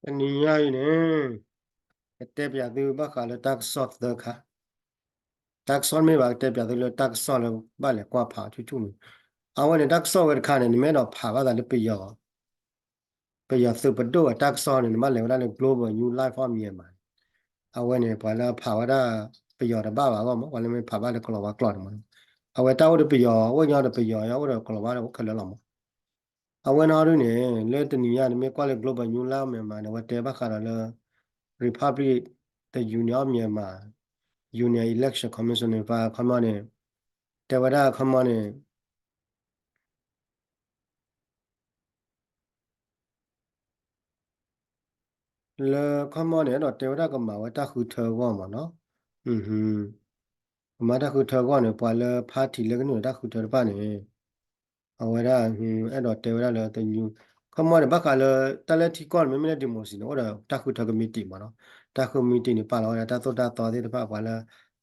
တနံၤညါအံၤန့ၣ် ကတဲပျးသုဘၣ်ဃးလၢတၢ်ကစီၣ်သၢခါ, တၢ်ကစီၣ်မ့ၢ်ဘၣ် ကတဲပျးသုလၢတၢ်ကစီၣ်လၢဘၣ်လဲၤကွၢ်ဖးဆူၣ်ဆူၣ်န့ၣ်, အဝဲန့ၣ်တၢ်ကစီၣ်ဝဲတခါန့ၣ် နမ့ၢ်အဲၣ်ဒိးဖးဘၣ်သးလၢပယီၤ ပယီၤသုးပဒိၣ်အတၢ်ကစီၣ်န့ၣ် နဘၣ်လဲၤဝဲဒၣ်လၢ Global New Life of Myanmar န့ၣ်, အဝဲန့ၣ် ပှၤလၢဖးဝဲဒၣ် ပယီၤတဘၣ်ဘၣ်အဂီၢ်မး ပှၤလၢမ့ၢ်ဖးဘၣ်လၢကလီၤဝါကျိာ်န့ၣ်မး, အဝဲတၢ်အိၣ်ဒီးပယီၤ အိၣ်ညီဒီးပယီၤ အိၣ်ဒီးကလီၤဝါဒီးအိၣ်ခဲလၢာ်လီၤမး. အဝဲန့ၣ်ဒ်န့ၣ် လၢတနံၤညါန့ၣ် မ့ၢ်ကွၢ်လၢ Global New Life of Myanmar န့ၣ် အဝဲတဲဘၣ်ဃးဒီးလၢ Republic, the Union of Myanmar, Union Election Commission န့ၣ် ပှၤခီမီန့ၣ် တဲဝဲဒၣ်ခီမီန့ၣ် လၢခီမီန့ၣ် အဲၣ်ဒိးတဲဝဲဒၣ်ကမၤဝဲတၢ်ဃုထၢအဂီၢ်မးနီၤ, ကမၤတၢ်ဃုထၢအဂီၢ်န့ၣ် ပှၤလၢ party လၢကနုာ်လီၤတၢ်ဃုထၢတဖၣ်န့ၣ် အဝဲဒၣ် အဲၣ်ဒိးတဲဝဲဒၣ်လၢ the new ခီမီန့ၣ် ဘၣ်ဃးလၢ တၢ်လၢထံကီၢ်န့ၣ် မ့မ့ၢ်လၢ democracy န့ၣ် အိၣ်ဒီးတၢ်ဃုထၢကမံးတံာ်မးနီၤ, တၢ်ဃုထၢကမံးတံာ်န့ၣ် ပာ်လီၤဝဲဒၣ်တၢ်သိၣ်တၢ်သီသ့ၣ်တဖၣ် ပှၤလၢ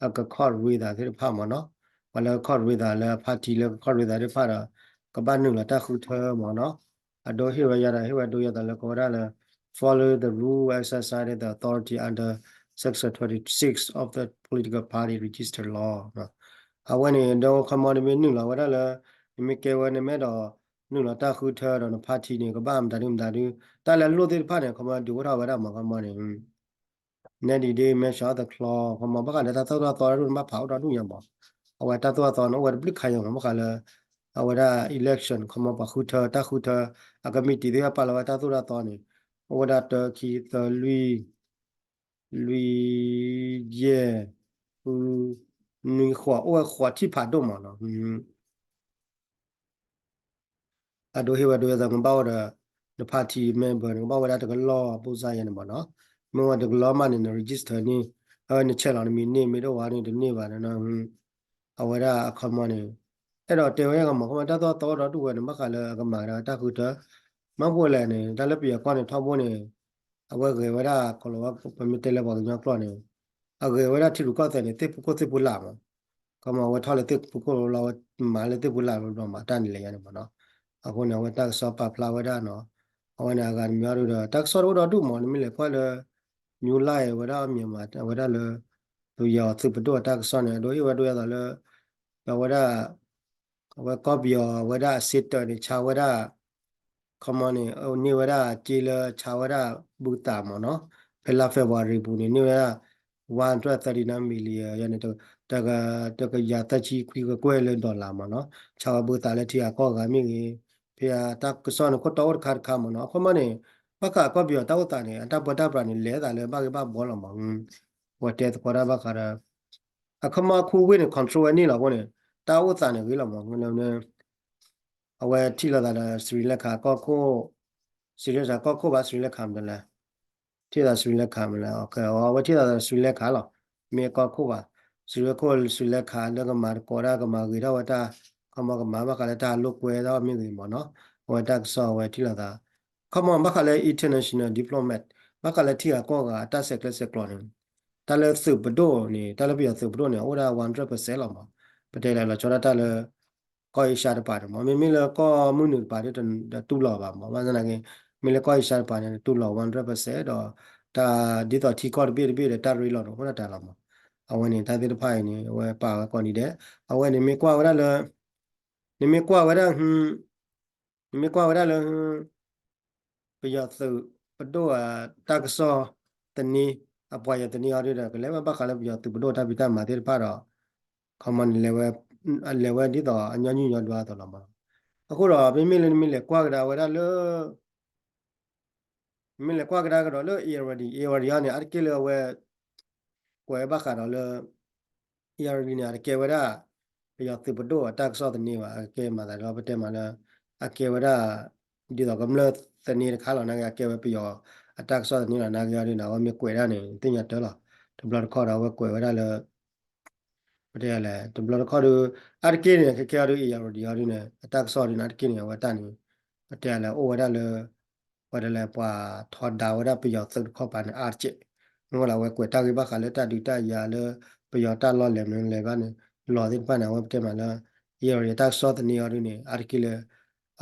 အကခီၣ်ရ့သးသ့ၣ်တဖၣ်မးနီၤ, ပှၤလၢကခီၣ်ရ့သးလၢ party လၢကခီၣ်ရ့သးသ့ၣ်တဖၣ်ဒီး ကဘၣ်နုာ်လီၤတၢ်ဃုထၢမးနီၤ, အဒိဟ့ၣ်ဝဲယၤဒီး ဟ့ၣ်ဝဲဒိယၤဒီးလၢကဝဲဒၣ်လၢ follow the rule exercised the authority under section twenty-six of the political party register law အဝဲန့ၣ် ဒီးခီမီနမ့ၢ်နုာ်လီၤဝဲဒၣ်လၢ နမ့ၢ်ကဲဝဲနမ့ၢ်အဲၣ်ဒိး နုာ်လီၤတၢ်ဃုထၢဒီးန party န့ၣ် ကဘၣ်မတၤဒုမတၤဒု တၢ်လၢလိၣ်သ့ၣ်တဖၣ်န့ၣ် ခီမီဒုးအိၣ်ထီၣ်ဝဲဒၣ်မး ခီမီန့ၣ် နဲဒ်ဒ် မဲာ်ဆှးအီၣ်သချီ ခီမီ ဘၣ်ဃးလၢတၢ်သိၣ်တၢ်သီဒၣ်ဒိၣ်န့ၣ် ဘၣ်ဖးအိၣ်ဒီဒူၣ်ညါမး, အဝဲတၢ်သိၣ်တၢ်သီန့ၣ် အိၣ်ဝဲတဘျုးခါညါမး ဘၣ်ဃးလၢ အဝဲဒၣ် election ခီမီ ပှၤဃုထၢ တၢ်ဃုထၢ အကမံးတံာ်သ့ၣ်တဖၣ်ပာ်လီၤဝဲတၢ်သိၣ်တၢ်သီန့ၣ် အိၣ်ဝဲဒၣ်တၢ ခံ သၢ လွံၢ် လွံၢ် ယဲၢ် ဃု နွံ ဃိး အိၣ်ဝဲဃိးထံၣ်ဖးဒိၣ်မးနီၤ. အဒိဟ့ၣ်ဝဲဒိယသး နကဘၣ်အိၣ်ဒီး န party member န့ၣ် ကဘၣ်ဝဲဒၣ်တကလီၢ် ဘိၣ်စၢ်ယဲန့ၣ်မးနီၤ, မ့ၢ်ဝဲတကလီၢ်မးန့ၣ် န register န့ၣ် အဝဲနဆဲးလီၤနမံၤန့ၣ် မ့ၢ်တအိၣ်ဝဲန့ၣ်တန့ၢ်ဘၣ်နီၤ, အဝဲဒၣ်အခီမီန့ၣ် အဲၣ်ဒိးတဲဝဲကမး ခီမီတၢ်သိၣ်တၢ်သီအိၣ်ဒီဒူၣ်ဝဲန့ၣ် ဘၣ်ဃးလၢအကမၤကဒါတၢ်ဃုထၢ, မ့ၢ်ပှဲၤလဲၣ်န့ၣ် တၢ်လၢပယီၤကီၢ်န့ၣ် ထီဘိန့ၣ် အဝဲဂဲၤဝဲဒၣ်ကလီၤဝါ ပမ့ၢ်တဲလၢပှၤကညီကျိာ်န့ၣ် အဂဲၤဝဲဒၣ်ထံရူၢ်ကီၢ်သဲးန့ၣ် သ့ၣ်ဖူခိၣ်သ့ၣ်ဖူလာ်မး, ခီမီအဝဲထီၣ်လၢသ့ၣ်ဖူခိၣ်လီၤ အဝဲမၤလၢသ့ၣ်ဖူလာ်ဘျီမး တၢ်န့ၣ်လဲၤယါန့ၣ်မးနီၤ, အဃိန့ၣ် အဝဲတၢ်ကစီၣ်ပာ်ဖျါဝဲဒၣ်နီၤ, အဝဲန့ၣ်အဂၤတမံၤအီၤဒုဒီး တၢ်ကစီၣ်တအိၣ်ဒီဒူၣ်မး နမ့ၢ်လဲၤကွၢ်လၢ New Life ဝဲဒၣ် Myanmar ဝဲဒၣ်လၢ ပယီၤသုးပဒိၣ်အတၢ်ကစီၣ်န့ၣ် အဒိဟ့ၣ်ဝဲဒိယသးလၢ အဝဲဒၣ် အဝဲကီၢ်ပယီၤ အဝဲဒၣ်အစ့တၢးန့ၣ် ဆါဝဲဒၣ် ခီမီန့ၣ် န့ၢ်ဝဲဒၣ်စ့လၢဆါဝဲဒၣ်ဘုသးမးနီၤ, ဖဲလါ February ပူၤန့ၣ် န့ၢ်ဝဲဒၣ် one hundred thirty-nine million ယန့ၣ် တကယၤသၢဆံခွံကကွဲၢ်လၢ dollar မးနီၤ, ဆါဝဲဘုသးလၢထံဂၤကီၢ်ဂၤမ့ၢ်ဂ့ၤ, ဖဲအတၢ်ကစီၣ်န့ၣ် ခိၣ်တီအိၣ်တခါတခါမးနီၤ, အခီမီန့ၣ် ဘၣ်ဃးကီၢ်ပယီၤတၢ်အိၣ်သးန့ၣ် အတၢ်ပၢတၢ်ပြးန့ၣ် လဲၤသးလၢဘၣ်ဂ့ၢ်ဘၣ်ဘှီလီၤမး, ပှၤတဲသကိးတၢ်ဘၣ်ဃးဒီး အခီမီခူဝ့ၢ်န့ၣ် control ဝဲန့ၣ်လီၤအဃိန့ၣ် တၢ်အိၣ်သးန့ၣ်ဂ့ၤလီၤမး, အဝဲထံၣ်လိာ်သးဒီး Sri Lanka ကီၢ်ခိၣ်, Sri Lanka ကီၢ်ခိၣ်ဘၣ် Sri Lanka မနုၤလဲၣ်, ထံၣ်သး Sri Lanka မနုၤလဲၣ်, အဝဲထံၣ်သးဒီး Sri Lanka လီၤ, မ့ၢ်ကီၢ်ခိၣ်ဘၣ်, Sri Lanka ခိၣ် Sri Lanka လၢကမၤသကိးတၢ် ကမၤဂ့ၤထီၣ်ဝဲတၢ်, ခီမီကမၤဘၣ်ဃးလၢတၢ်လိာ်ကွဲထီၣ်မ့ၢ်ဂ့ၤမးနီၤ, အဝဲတၢ်ကစီၣ်အဝဲထံၣ်လိာ်သး ခီမီဘၣ်ဃးလၢ international diplomat ဘၣ်ဃးလၢထံဂၤကီၢ်ဂၤ တၢ်ဆဲးကျၢဆဲးကျိးန့ၣ်, တၢ်လၢသုးပဒိၣ်န့ၣ် တၢ်လၢပယီၤသုးပဒိၣ်န့ၣ် အိၣ်ဒၣ် one hundred percent လီၤမး, ပတဲလၢလီၤဆီဒၣ်တၢ်လၢ ကီၢ်အ့ရှါတပၤန့ၣ်မး, မ့မ့ၢ်လၢကီၢ်မုၢ်နုာ်တပၤဒီး တတူၢ်လိာ်ဘၣ်မး, ဘၣ်ဆၣ်သနာ်က့ မ့ၢ်လၢကီၢ်အ့ရှါတပၤန့ၣ် တတူၢ်လိာ် one hundred percent ဒီး တၢ်ဒ်သိးထံကီၢ်တဘ့ၣ်တဘ့ၣ်ဒီး တၢ်ရ့လိာ်န့ၣ် အိၣ်ဒၣ်တၢ်လီၤမး, အဝဲန့ၣ် တၢ်သ့ၣ်တဖၣ်အံၤန့ၣ် အဝဲပာ်ဝဲကိးနံၤဒဲး, အဝဲန့ၣ်မ့ၢ်ကွၢ်ဝဲဒၣ်လၢ နမ့ၢ်ကွၢ်ဝဲဒၣ် နမ့ၢ်ကွၢ်ဝဲဒၣ်လၢ ပယီၤသုးပဒိၣ်အတၢ်ကစီၣ်သန့, အပှၤယီၤသန့အီၤဒ်ဒီး ကလဲၤဝဲဘၣ်ဃးလၢပယီၤသုးပဒိၣ်တၢ်ဖံးတၢ်မၤသ့ၣ်တဖၣ်ဒီး ခီမီန့ၣ် လဲၤဝဲဒ်သိးအညီနုၢ်ညီဒွါအသိးလီၤမး, အဃိဒီး မ့မ့ၢ်လၢနမ့ၢ်လဲၤကွၢ်ကဒါဝဲဒၣ်လၢ မ့ၢ်လဲၤကွၢ်ကဒါကဒီးလၢ Irrawaddy, Irrawaddy အီၤန့ၣ် အါတက့ၢ်လၢအဝဲ ကွဲးဘၣ်ဃးဒီးလၢ Irrawaddy န့ၣ် အတကဲဝဲဒၣ် ပယီၤသုးပဒိၣ်အတၢ်ကစီၣ်သန့ဘၣ်, အကဲမၤသးဒီးပတဲမးလၢ အကဲဝဲဒၣ် ဒ်သိးကမျၢၢ်သန့တခါလီၤ, နာ်က့ အကဲဝဲပယီၤအတၢ်ကစီၣ်သန့လီၤ, နာ်က့အီၤဒ်န့ၣ် အဝဲမ့ၢ်ကွဲးဒၣ်န့ၣ် သ့ၣ်ညါတၢ်လီၤ, တဘျီတခီၣ်ဒီးအဝဲကွဲးဝဲဒၣ်လၢ ပတဲလဲၣ် တဘျီတခီၣ်ဒီး အါတက့ၢ်န့ၣ် ခဲခဲအီၤဒီး Irrawaddy အီၤဒ်န့ၣ် အတၢ်ကစီၣ်ဒ်န့ၣ် အါတက့ၢ်န့ၣ် အဝဲတၢ်န့ၣ် ပတဲလဲၣ် အိၣ်ဝဲဒၣ်လၢ ပှၤတလဲၤပှၤထီဒါဝဲဒၣ်ပယီၤသုးတခီပၤန့ၣ် အါတက့ၢ်, မ့ၢ်ဝဲလၢအဝဲကွဲးတၢ်ဂ့ၢ်ဘၣ်ဃးလၢတၢ်ဒုးတၢ်ယၤလၢ ပယီၤတၢ်လီၢ်လဲၤမနုၤလဲၤဘၣ်န့ၣ် လီၤသ့ၣ်တဖၣ်န့ၣ် အဝဲပတဲမးလၢ Irrawaddy တၢ်ကစီၣ်သန့အီၤဒ်န့ၣ် အါတက့ၢ်လၢ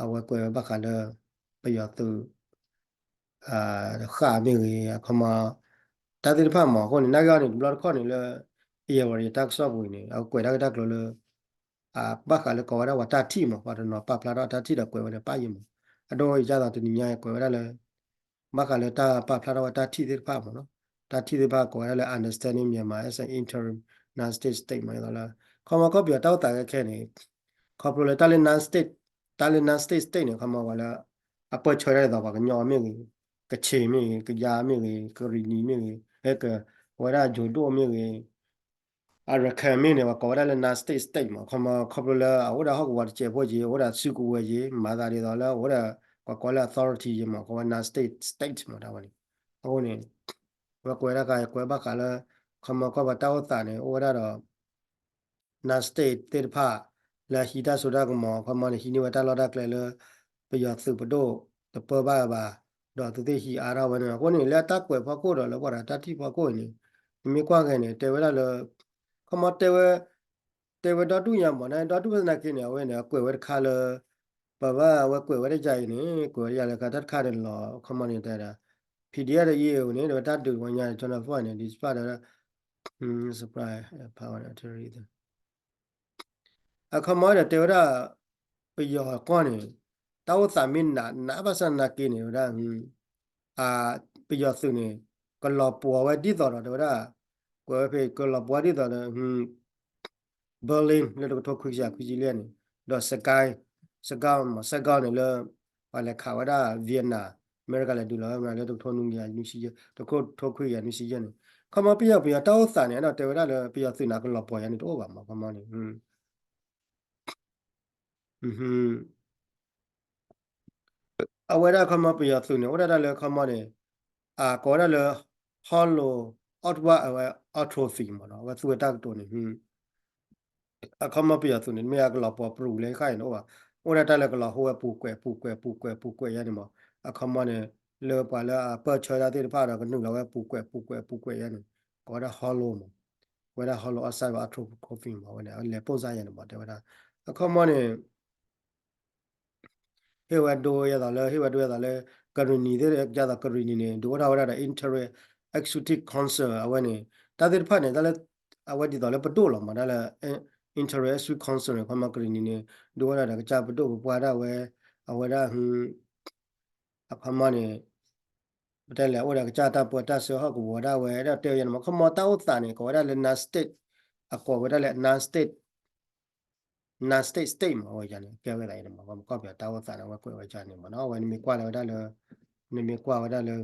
အဝဲကွဲးဝဲဘၣ်ဃးလၢ ပယီၤသုး ဃၣ်မ့ၢ်ဂ့ၤ အခီမီ တၢ်သ့ၣ်တဖၣ်မး အဃိန့ၣ် နာ်က့အီၤန့ၣ် တဘျီတခီၣ်န့ၣ်လၢ Irrawaddy တၢ်ကစီၣ်ပူၤန့ၣ် အကကွဲးတၢ်ဂ့ၢ်တၢ်ကျိၤလၢ ဘၣ်ဃးလၢကိးဝဲဒၣ်ပှၤတၢ်ထံၣ်မး ပှၤတနီၤပာ်ဖျါထီၣ်တၢ်ထံၣ်ဒီးကွဲးဝဲန့ၣ် ပၣ်ယံၤမး အဒိယၤသိးတနံၤညါကွဲးဝဲဒၣ်လၢ ဘၣ်ဃးလၢတၢ်ပာ်ဖျါထီၣ်ဝဲတၢ်ထံၣ်သ့ၣ်တဖၣ်မးနီၤ တၢ်ထံၣ်သ့ၣ်တဖၣ်ကိးဝဲဒၣ်လၢ Understanding Myanmar as an Interim Non-State State မး ဒ်သိးလၢ ခီမီကီၢ်ပယီၤတၢ်အိၣ်သးခဲခဲန့ၣ် ခီဖျိလၢတၢ်လၢ non-state တၢ်လၢ non-state state န့ၣ် ခီမီဝဲလၢ အပၢၢ်ဆၢဒၣ်ဒ်သိး ပှၤကညီမ့ၢ်ဂ့ၤ ကခ့ၣ်မ့ၢ်ဂ့ၤ ကယါမ့ၢ်ဂ့ၤ ကရံၣ်နံၤမ့ၢ်ဂ့ၤ ဟဲကဝဲဒၣ်ယိၤဒိၣ်မ့ၢ်ဂ့ၤ အရခဲၣ်မ့ၢ်န့ၣ် ပှၤကိးဝဲဒၣ်လၢ non-state state မး ခီမီ ခီဖျိလၢအအိၣ်ဒၣ်ဟီၣ်ကဝီၤတစဲးဖိက့ၤ အိၣ်ဒၣ်စုကဝဲၤက့ၤ မၤသးဒ်သိးလၢ အိၣ်ဒၣ် ပှၤကိးလၢ authority က့ၤမး ကိးဝဲ non-state state မး တၢ်ဝဲန့ၣ် အဃိန့ၣ် ဝဲကွဲးဒၣ်ကါ ကွဲးဘၣ်ဃးလၢ ခီမီကီၢ်ပယီၤတၢ်အိၣ်သးန့ၣ် အိၣ်ဝဲဒၣ်ဒီး non-state သ့ၣ်တဖၣ် လၢဟံးတၢ်စိတၢ်ကမီၤ ခီမီန့ၣ် ဟံးန့ၢ်ဝဲတၢ်လီၢ်တၢ်ကျဲလၢ ပယီၤသုးပဒိၣ်တပၢဘၣ်ဘၣ် ဒီးသုသ့ၣ်ဟံးအါထီၣ်ဝဲန့ၣ် အဃိန့ၣ် လၢအတၢ်ကွဲးဖီခိၣ်ဒီးလၢပှၤတၢ်ထံၣ်ဖီခိၣ်အံၤန့ၣ် နမ့ၢ်ကွၢ်ဂ့ၤန့ၣ် တဲဝဲဒၣ်လၢ ခီမီတဲဝဲ တဲဝဲဒီဒူၣ်ညါမး ဒီဒူၣ်သနာ်က့န့ၣ် အဝဲန့ၣ် အကွဲးဝဲတခါလၢ ပဘၣ်ဝဲကွဲးဝဲတယါအံၤန့ၣ် ကွဲးဝဲတယါလၢခါတၢ်တခါန့ၣ်လီၤ ခီမီန့ၣ်တဲဒၣ် PDF ဒီး E A O န့ၣ် ဒီးတၢ်ဒုးဝဲညါ Channel Four န့ၣ် despite ဒီး surprise power အခီမီဒီးတဲဝဲဒၣ် ပယီၤကီၢ်န့ၣ် တၢ်အိၣ်သးမ့ၢ်နးနးဘၣ်ဆၣ်သနာ်က့န့ၣ် ဝဲဒၣ် ပယီၤသုးန့ၣ် ကလီၤပှီၤဝဲဒ်သိးဒီး တဲဝဲဒၣ် ကွဲးဝဲဖဲကလီၤပှီၤဒ်သိးဒီး Berlin လၢတကထိခွံကယၤခွံဆံယဲၢ်န့ၣ် ဒီး Saigon Saigon မး Saigon န့ၣ်လၢ ပှၤလဲၤခးဝဲဒၣ် Vietnam အမဲရကၤလဲၤဒုးလီၤဝဲလၢတကထိနွံကယၤနွံဆံယဲၢ် တကထိခွံကယၤနွံဆံယဲၢ်န့ၣ် ခီမီပယီၤပယီၤတၢ်အိၣ်သးန့ၣ် အဲၣ်ဒိးတဲဝဲဒၣ်လၢပယီၤသုးန့ၣ် အကလီၤပှီၤယါန့ၣ်တအိၣ်ဘၣ်မး ခီမီန့ၣ် အဝဲဒၣ်ခီမီပယီၤသုးန့ၣ် အိၣ်ဒၣ်တၢ်လၢခီမီန့ၣ် အကိးဝဲဒၣ်လၢ hollow အီၣ်တဝၣ်အဝဲ autopsy မးနီၤ အဝဲသူဝဲတၢ်ကတိၤန့ၣ် အခီမီပယီၤသုးန့ၣ် မ့ၢ်အကလီၤပှီၤပရူၢ်လၢခါအံၤန့ၣ်အိၣ်ဘၣ် အိၣ်ဒၣ်တၢ်လၢကလီၤဟိဝဲပူၤကွဲးပူၤကွဲးပူၤကွဲးပူၤကွဲးယါန့ၣ်မး အခီမီန့ၣ် လၢပှၤလၢအပၢၢ်ဆၢတၢ်သ့ၣ်တဖၣ်ဒီးကနုာ်လီၤဝဲပူၤကွဲးပူၤကွဲးပူၤကွဲးယါန့ၣ် ကိးဝဲဒၣ် hollow မး ဝဲဒၣ် hollow outside ဝဲ autopsy မး ဝဲန့ၣ် လဲၤပိာ်စၢ်ယါန့ၣ်မး တဲဝဲဒၣ် အခီမီန့ၣ် ဟ့ၣ်ဝဲဒိယဲသိးလၢ ဟ့ၣ်ဝဲဒိယဲသိးလၢ ကရံၣ်နံၤသ့ၣ် ဒ်သိးကရံၣ်နံၤန့ၣ် ဒုးအိၣ်ထီၣ်ဝဲဒၣ်ဒီး Interim Executive Council အဝဲန့ၣ် တၢ်သ့ၣ်တဖၣ်န့ၣ် တၢ်လၢ အဝဲဒ်သိးလၢပဒိၣ်လီၤမး တၢ်လၢ Interim Executive Council န့ၣ် ခီမီကရံၣ်နံၤန့ၣ် ဒုးအိၣ်ထီၣ်ဒီးကစၢ်ပဒိၣ်ပပှၢ်ဒၣ်ဝဲ အဝဲဒၣ် အခီမီန့ၣ် ပတဲလဲၣ် အိၣ်ဒီးကစၢ်တၢ်ပၢတၢ်ဆှၢဟီၣ်ကဝီၤဒၣ်ဝဲ ဒီးတဲဝဲယါန့ၣ်မး ခီမီတၢ်အိၣ်သးန့ၣ် ကိးဝဲဒၣ်လၢ non-state အကိးဝဲဒၣ်လၢ non-state non-state state မး အဝဲယါန့ၣ် ကဲဝဲဒၣ်အံၤန့ၣ်မး ပှၤမကီၢ်ပယီၤတၢ်အိၣ်သးန့ၣ် အဝဲကွဲးဝဲဒၣ်န့ၣ်မးနီၤ အဝဲနမ့ၢ်ကွၢ်လၢဝဲဒၣ်လၢ နမ့ၢ်ကွၢ်ဝဲဒၣ်လၢ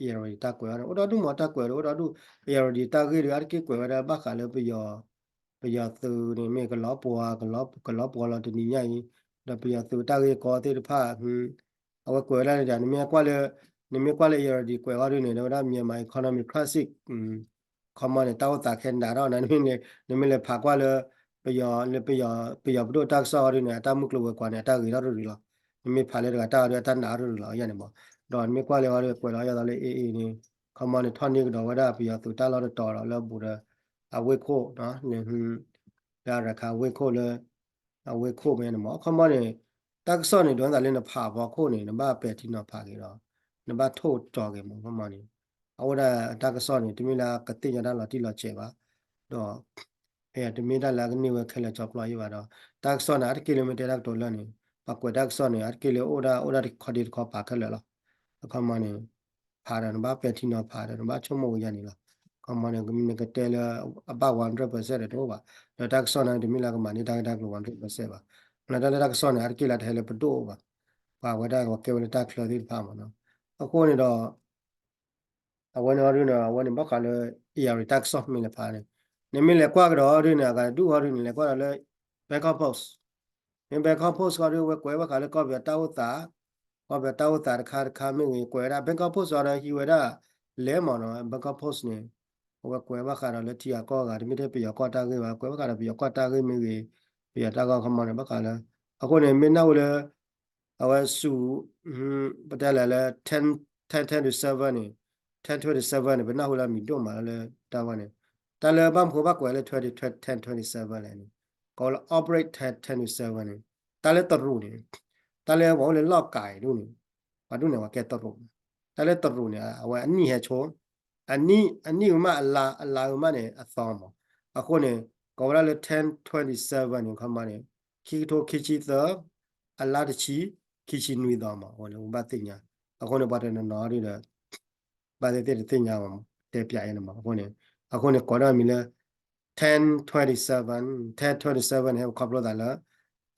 Irrawaddy တၢ်ကွဲးအီၤန့ၣ် အိၣ်ဒီဒူၣ်မးတၢ်ကွဲးဒီး အိၣ်ဒီဒူၣ် Irrawaddy တၢ်ဂ့ၢ်ဒီး အါတက့ၢ်ကွဲးဝဲဒၣ်ဘၣ်ဃးလၢပယီၤ ပယီၤသုးန့ၣ် မ့ၢ်ကလီၤပှီၤ ကလီၤပှီၤလီၤတနံၤညါအံၤ ဒီးပယီၤသုးတၢ်ဂ့ၢ်ကီသ့ၣ်တဖၣ် အဝဲကွဲးဝဲဒၣ်န့ၣ်ဒီး နမ့ၢ်ကွၢ်လၢ နမ့ၢ်ကွၢ်လၢ Irrawaddy ကွဲးအီၤဒ်န့ၣ် တဲဝဲဒၣ် Myanmar economic crisis ခီမီန့ၣ် တၢ်အိၣ်သးခဲနးထီၣ်န့ၣ် နမ့ၢ်လဲၤဖးကွၢ်လၢ ပယီၤ လၢပယီၤ ပယီၤပဒိၣ်တၢ်ကစီၣ်အီၤဒ်န့ၣ် အတၢ်မုၢ်ကျိၤဝဲၤကွာ်န့ၣ် အတၢ်ဂ့ၤထီၣ်တရံးလီၤ နမ့ၢ်ဖးလၢတဂၤတၢ်အီၤဒ် အတၢ်နးထီၣ်တရံးလီၤ ယါန့ၣ်မး ဒီးနမ့ၢ်ကွၢ်လၢအီၤဒ် ကွဲးလီၤယါသိးလၢ AA န့ၣ် ခီမီန့ၣ် ထီၣ်န့ၢ်ကဒီးဝဲဒၣ်ပယီၤသုးတၢ်လီၢ်တတီၤဒီးလၢအဘူးဒီး အဝ့ၢ်ခိၣ် လၢ Rakhine ဝ့ၢ်ခိၣ်လၢ အဝ့ၢ်ခိၣ်မ့ၢ်န့ၣ်မး အခီမီန့ၣ် တၢ်ကစီၣ်န့ၣ် ဒ်သိးလၢနဖးအဖီခိၣ်န့ၣ် နဘၣ်ပဲာ်ထံနီၤဖးက့ၤဒီး နဘၣ်ထိၣ်ကီၤက့ၤမး အခီမီန့ၣ် အအိၣ်ဒၣ်တၢ်ကစီၣ်န့ၣ် တမ့ၢ်လၢကသ့ၣ်ညါတၢ်လီၤတံၢ်လီၤဆဲးဘၣ် ဒီး ဖဲတမ့ၢ်တၢ်လၢအကန့ၢ်ဝဲခဲလၢာ်ကၠီပျီယံၤဘၣ်ဒီး တၢ်ကစီၣ်န့ၣ် အါတက့ၢ်လၢမ့ၢ်တဲတၢ်ကတိၤလၢန့ၣ် ပှၤကွဲးတၢ်ကစီၣ်န့ၣ် အါတက့ၢ်လၢအိၣ်ဒၣ် အိၣ်ဒၣ်တခီဒ့တခီပာ်ခဲလၢာ်လီၤ အခီမီန့ၣ် ဖးဒီးနဘၣ်ပဲာ်ထံနီၤဖးဒီးနဘၣ်ဆိကမိၣ်ဝဲယါန့ၣ်လီၤ အခီမီန့ၣ် နကတဲလၢအဘၣ် one hundred percent ဒီးတအိၣ်ဘၣ် ဒီးတၢ်ကစီၣ်န့ၣ် တမ့ၢ်လၢကမၤန့ၢ်တၢ်ဂ့ၢ်တၢ်ကျိၤ one hundred percent ဘၣ် လၢတၢ်လၢတၢ်ကစီၣ်န့ၣ် အါတက့ၢ်လၢတဟဲလၢပဒိၣ်အိၣ်ဘၣ် ပှၤဝဲဒၣ်ကကဲဝဲလၢတၢ်ချၢသ့ၣ်တဖၣ်မးနီၤ အဃိန့ၣ်ဒီး အဝဲန့ၣ်အီၤဒ်န့ၣ် အဝဲန့ၣ်ဘၣ်ဃးလၢ Irrawaddy တၢ်ကစီၣ်မ့ၢ်လဲၤဖးန့ၣ် နမ့ၢ်လဲၤကွၢ်ကဒီးအီၤဒ်န့ၣ် အဂၤဒူၣ်အီၤဒ်န့ၣ် လဲၤကွၢ်ဒီးလၢ Bangkok Post မ့ၢ် Bangkok Post အီၤဒ် အဝဲကွဲးဘၣ်ဃးလၢကီၢ်ပယီၤတၢ်အိၣ်သး ကီၢ်ပယီၤတၢ်အိၣ်သးတခါတခါမ့ၢ်ဂ့ၤ ကွဲးဝဲဒၣ် Bangkok Post အီၤဒီးဟံးဝဲဒၣ် လဲၤမးနီၤ Bangkok Post န့ၣ် အဝဲကွဲးဘၣ်ဃးဒီးလၢထံဂၤကီၢ်ဂၤ တမ့ၢ်ထဲပယီၤကီၢ်တၢ်ဂ့ၢ်ဘၣ် ကွဲးဘၣ်ဃးဒီးပယီၤကီၢ်တၢ်ဂ့ၢ်မ့ၢ်ဂ့ၤ ပယီၤတၢ်ဂ့ၢ်ခီမီန့ၣ် ဘၣ်ဃးလၢ အဃိန့ၣ် မ့ၢ်နၢ်ဟူလၢ အဝဲဆူ ပတဲလဲၣ်လၢ ten ten ten to seven န့ၣ် ten twenty seven န့ၣ် ပနၢ်ဟူလၢအမံၤဒိၣ်မးလၢတၢ်ဝဲန့ၣ် တၢ်လၢဘၣ်မနုၤဘၣ်ကွဲးလၢ ten twenty seven လဲၣ်န့ၣ် ကိးလၢ Operation ten ten to seven န့ၣ် တၢ်လၢတရူးန့ၣ် တၢ်လၢပှၤအိၣ်လၢလီၢ်ကၤအံၤဒ်န့ၣ် ပှၤဒ်န့ၣ်ပှၤကဲတရူးန့ၣ် တၢ်လၢတရူးန့ၣ် အဝဲအနံၣ်ဟဲဆိ, အနံၣ် အနံၣ်ဝံၤမးအလါ, အလါဝံၤမးန့ၣ် အသီမး. အဃိန့ၣ် ကိးဝဲဒၣ်လၢ ten twenty-seven န့ၣ် ခီမီန့ၣ် ခံကထိခံဆံသၢ, အလါတဆံ, ခံဆံနွံသီမး. အဃိန့ၣ် ဘၣ်သ့ၣ်ညါ, အဃိန့ၣ် ပှၤတနီၤနီၤဒုဒီး ဘၣ်သ့ၣ်သ့ၣ်တသ့ၣ်ညါဘၣ်မး, တဲပၠးအံၤန့ၣ်မး. အဃိန့ၣ် အဃိန့ၣ် ကိးဒၣ်မံၤလၢ ten twenty-seven, ten twenty-seven န့ၣ် ဟဲခီဖျိသးလၢ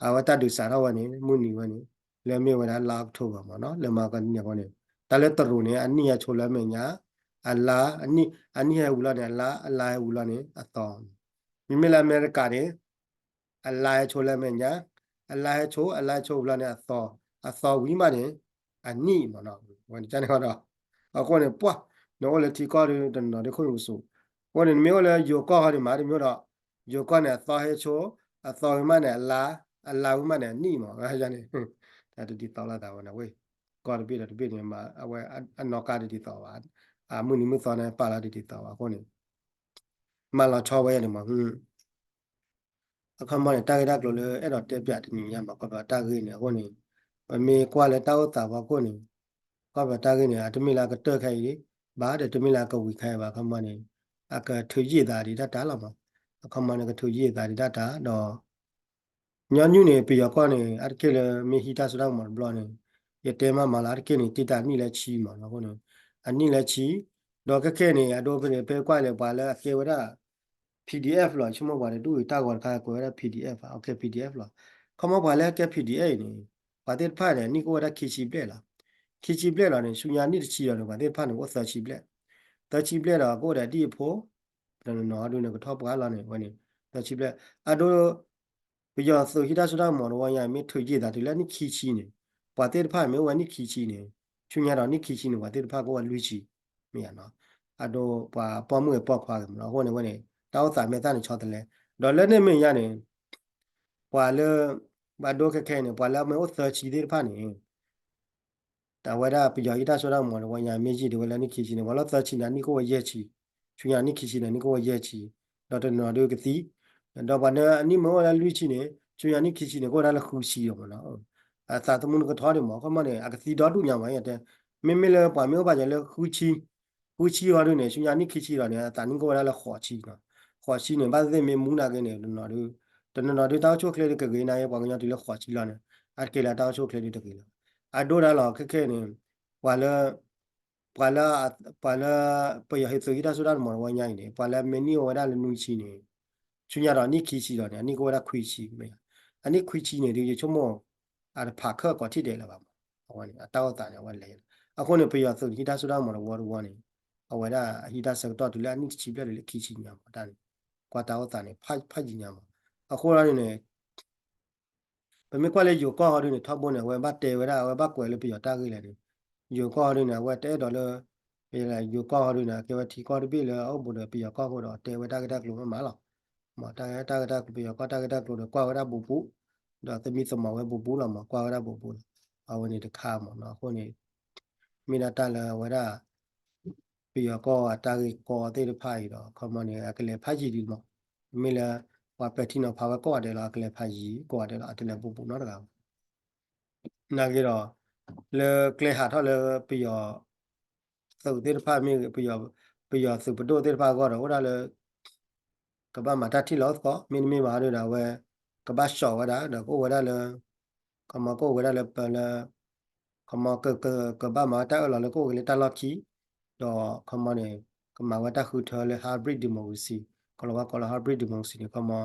အဝဲတၢ်ဒုးစးထီၣ်ဝဲန့ၣ် မုၢ်နံၤဝဲန့ၣ် လၢမ့ၢ်ဝဲဒၣ်လါအီးကထိဘၢၣ်မးနီၤ, လၢမၤကန့ၢ်အဃိန့ၣ် တၢ်လၢတရူးန့ၣ် အနံၣ်ဟဲဆိလၢအမဲာ်ညါ, အလါ, အနံၣ်, အနံၣ်ဟဲဝံၤလီၤန့ၣ် အလါ, အလါဟဲဝံၤလီၤန့ၣ် အသီ. မ့မ့ၢ်လၢအမဲရကၤန့ၣ် အလါဟဲဆိလၢအမဲာ်ညါ, အလါဟဲဆိ, အလါဟဲဆိဝံၤလီၤန့ၣ် အသီ, အသီဝံၤမးန့ၣ် အနံၣ်မးနီၤ. ဝဲန့ၣ်န့ၣ်ဒီး အဃိန့ၣ် ပှၢ် နအိၣ်လၢထံကီၢ်ဒီးတနီၤနီၤဒုးခိၣ်နူာ်ပစိၤ, အဃိန့ၣ် နမ့ၢ်အိၣ်လၢယိၤကီၢ်ဟီဒုးမးတမ့ၢ်ဒီး ယိၤကီၢ်န့ၣ် အသီဟဲဆိ, အသီဝံၤမးန့ၣ် အလါ, အလါဝံၤမးန့ၣ် အနံၣ်မး. ယန့ၣ် တၢ်တဒ်သိးလိာ်သးဝဲန့ၣ်ဝဲ, ကီၢ်တဘ့ၣ်ဒီးတဘ့ၣ်န့ၣ် အဝဲအနီၢ်ကါတဒ်သိးဘၣ်, အမုၢ်နံၤမုၢ်သီန့ၣ် ပာ်လီၤတဒ်သိးဘၣ်. အဃိန့ၣ် မၤလီၤဆီဝဲယၤန့ၣ်မး အခီမီန့ၣ် တၢ်ဂ့ၢ်တၢ်ကျိၤလၢအဲၣ်ဒိးတဲပၠးတနံၤညါမး ကီၢ်ပယီၤတၢ်ဂ့ၢ်န့ၣ် အဃိန့ၣ် ပမ့ၢ်ကွၢ်လၢတၢ်အိၣ်သးဖီခိၣ်န့ၣ် ကီၢ်ပယီၤတၢ်ဂ့ၢ်န့ၣ် အတမ့ၢ်လၢအကတၢၢ်ခဲအံၤဘၣ် ဒီးတမ့ၢ်လၢအကဝံၤခဲအံၤဘၣ် အခီမီန့ၣ် အကထုးယံာ်သးဒံးတၢ်တၢ်လီၤမး အခီမီန့ၣ် ကထုးယံာ်သးဒံးတၢ်တၢ်ဒီး ညီနုၢ်န့ၣ် ပယီၤကီၢ်န့ၣ် အါတက့ၢ်လၢမ့ၢ်ဟံးတၢ်စိတၢ်ကမီၤတဘျီန့ၣ် ယတဲမးမးလၢအါတက့ၢ်န့ၣ် တ့တၢ်နံၣ်လၢဆံမး အဃိန့ၣ် အနံၣ်လၢဆံ ဒီးခဲခဲန့ၣ် အဒိဖဲန့ၣ် ဖဲကွၢ်လဲၣ်ပှၤလၢအကဲဝဲဒၣ် P D F လီၤ ဆိကမိၣ်ပှၤန့ၣ် ဒူၣ်ဂ့ၤတၢ်ဂီၤတခါကွဲးဝဲဒၣ် P D F အ OK P D F လီၤ ခီမီပှၤလၢအကဲ P D F အံၤန့ၣ် ပှၤသ့ၣ်တဖၣ်န့ၣ် အနံၣ်ကအိၣ်ဝဲဒၣ်ခံဆံဘျဲၣ်လီၤ ခံဆံဘျဲၣ်လီၤန့ၣ် ဆူညါနံၣ်တဆံလီၤန့ၣ် ပှၤသ့ၣ်တဖၣ်န့ၣ် အိၣ်သၢဆံဘျဲၣ် သၢဆံဘျဲၣ်ဒီး ကအိၣ်ဒီးဒ်အဖိ တနီၤနီၤဒုန့ၣ် ကထီၣ်ပှၢ်လီၤန့ၣ် ဝဲန့ၣ် သၢဆံဘျဲၣ် အဒိ ပယီၤသုးဟံးတၢ်စိတၢ်ကမီၤတဝီညါ မ့ၢ်ထုးယံာ်သးတုၤလၢနံၣ်ခံဆံန့ၣ် ပှၤသ့ၣ်တဖၣ်မ့ၢ်အိၣ်ဝဲနံၣ်ခံဆံန့ၣ် ဆူညါဒီးနံၣ်ခံဆံန့ၣ် ပှၤသ့ၣ်တဖၣ်ကအိၣ်ဝဲလွံၢ်ဆံ မ့ၢ်ဧါနီၤ အဒိ ပှၤပိာ်မုၣ်ဂ့ၤပိာ်ခွါဂ့ၤမးနီၤ အဃိန့ၣ်ဝဲန့ၣ် တၢ်အိၣ်သးမ့ၢ်သၣ်န့ၣ်ဆီတလဲ ဒီးလၢန့ၣ်မ့ၢ်ညါန့ၣ် ပှၤလၢ ပှၤဒိခဲခဲန့ၣ် ပှၤလၢအမ့ၢ်အိၣ်သၢဆံသ့ၣ်တဖၣ်န့ၣ် အဝဲဒၣ်ပယီၤဟံးတၢ်စိတၢ်ကမီၤတဝီညါ မ့ၢ်ယံာ်ဒံးဝဲလၢနံၣ်ခံဆံန့ၣ် ပှၤလၢသၢဆံန့ၣ် အနံၣ်ကအိၣ်ဝဲယဲၢ်ဆံ, ဆူညါနံၣ်ခံဆံန့ၣ် အနံၣ်ကအိၣ်ဝဲယဲၢ်ဆံ, ဒီးတနီၤဒုကသံ, ဒီးပှၤလၢအနံၣ်မ့ၢ်အိၣ်လၢလွံၢ်ဆံန့ၣ် ဆူညါနံၣ်ခံဆံန့ၣ် ကအိၣ်ဝဲဒၣ်လၢဃုဆံလီၤမးနီၤ, အသးသမူနကထီဒံးမး ခီမီန့ၣ် အကသံဒီဒူၣ်ညါမး ယတဲ, မ့မ့ၢ်လၢပှၤမ့ၢ်အိၣ်ဘၣ်ယၤလၢဃုဆံ, ဃုဆံဟီဒုန့ၣ် ဆူညါနံၣ်ခံဆံလီၤန့ၣ် အသးနံၣ်ကအိၣ်ဝဲဒၣ်လၢဃိးဆံနီၤ, ဃိးဆံန့ၣ် ဘၣ်သ့ၣ်သ့ၣ်မ့ၢ်မူနာ်က့န့ၣ် တနီၤဒု တနီၤနီၤဒုတၢ်အိၣ်ဆူၣ်အိၣ်ချ့ဒုကဂ့ၤနာ်က့ ပှၤကညီတုၤလၢဃိးဆံလီၤန့ၣ် အါတက့ၢ်လၢတၢ်အိၣ်ဆူၣ်အိၣ်ချ့ဒုတဂ့ၤလီၤ, အဒိဒၣ်လီၤ ခဲခဲန့ၣ် ပှၤလၢ ပှၤလၢ ပှၤလၢ ပယီၤဟံးသုးဟံးတၢ်စိတၢ်ကမီၤတဝီညါအံၤန့ၣ် ပှၤလၢမ့ၢ်နံၣ်အိၣ်ဝဲဒၣ်လၢနွံဆံန့ၣ် ဆူညါဒီးနံၣ်ခံဆံဒီးန့ၣ် အနံၣ်ကအိၣ်ဝဲဒၣ်ခွံဆံမ့ၢ်, အနံၣ်ခွံဆံန့ၣ်ဒု ယဆိကမိၣ် အတဖးခၢၣ်ကိးထံၣ်ဒဲးလၢၤဘၣ်မး, အဝဲန့ၣ် အတၢ်အိၣ်သးန့ၣ် အဝဲလဲၤ, အဃိန့ၣ် ပယီၤသုးဟံးတၢ်စိတၢ်ကမီၤတဝီတဝီန့ၣ် အဝဲဒၣ်အဟံးတၢ်ဆၢကတီၢ်တုၤလၢအနံၣ်တဆံဘျဲၣ်တုၤလၢခံဆံညါမး တၢ်န့ၣ် ကွၢ်တၢ်အိၣ်သးန့ၣ် ဖးယံာ်ညါမး, အဃိန့ၣ် ပမ့ၢ်ကွၢ်လၢယိၤကီၢ်ဟီဒုန့ၣ် ထီဘိန့ၣ် အဝဲဘၣ်တဲဝဲဒၣ် အဝဲဘၣ်ကွဲးလၢပယီၤတၢ်ဂ့ၢ်လဲၣ်န့ၣ်, ယိၤကီၢ်ဟီဒုန့ၣ် အဝဲတအဲၣ်ဒိးလၢ ယိၤကီၢ်ဟီဒုန့ၣ် အကဲဝဲထံကီၢ်တဘ့ၣ်လၢအအိၣ်ဘူးဒီးပယီၤကီၢ်အဃိဒီး တဲဝဲတၢ်ဂ့ၢ်တၢ်ကျိၤမးမးလီၤ. မ့ၢ်တၢ်ဂ့ၢ်တၢ်ကျိၤ ပယီၤကီၢ်တၢ်ဂ့ၢ်တၢ်ကျိၤဒီး ကွၢ်ဝဲဒၣ်ဘူးဘူး, ဒီးသမံသမိးဝဲဘူးဘူးလီၤမး ကွၢ်ဝဲဒၣ်ဘူးဘူးလီၤ. အဝဲန့ၣ်တခါမးနီၤ အဃိန့ၣ် မ့ၢ်ဒၣ်တၢ်လၢအဝဲဒၣ် ပယီၤကီၢ်အတၢ်ဂ့ၢ်ကီသ့ၣ်တဖၣ်အံၤဒီး ခီမီန့ၣ် အကလဲၤဖးယံာ်ဒံးမး, မ့ၢ်လၢ ပှၤပဲာ်ထံနီၤဖးဝဲကိးဂၤဒဲးလီၤ အကလဲၤဖးယံာ် ကိးဂၤဒဲးလီၤ အတလဲၤဘူးဘူးနီတဂၤဘၣ်. နာ်က့ဒီး လၢကျဲဟးထီၣ်လၢပယီၤ သုးသ့ၣ်တဖၣ်မ့ၢ်ဂ့ၤ ပယီၤသုးပဒိၣ်သ့ၣ်တဖၣ်အဂီၢ်ဒီး အိၣ်ဒၣ်လၢ ကဘၣ်မၤတၢ်ထံၣ်လီၤသကိး မ့တမ့ၢ်ဘၣ်ဒီး အဝဲ ကဘၣ် short ဝဲဒၣ် ဒီးကအိၣ်ဝဲဒၣ်လၢ ခီမီကအိၣ်ဝဲဒၣ်လၢပလၢ ခီမီ ကဘၣ်မၤဝဲတၢ်အၢၣ်လီၤလၢကအိၣ်ဂ့ၤလၢတၢ်လီၢ်ခံ ဒီးခီမီန့ၣ် ကမၤဝဲတၢ်ဃုထၢလၢ hybrid democracy ကီၤလၤဝါကိးလၢ hybrid democracy န့ၣ် ခီမီ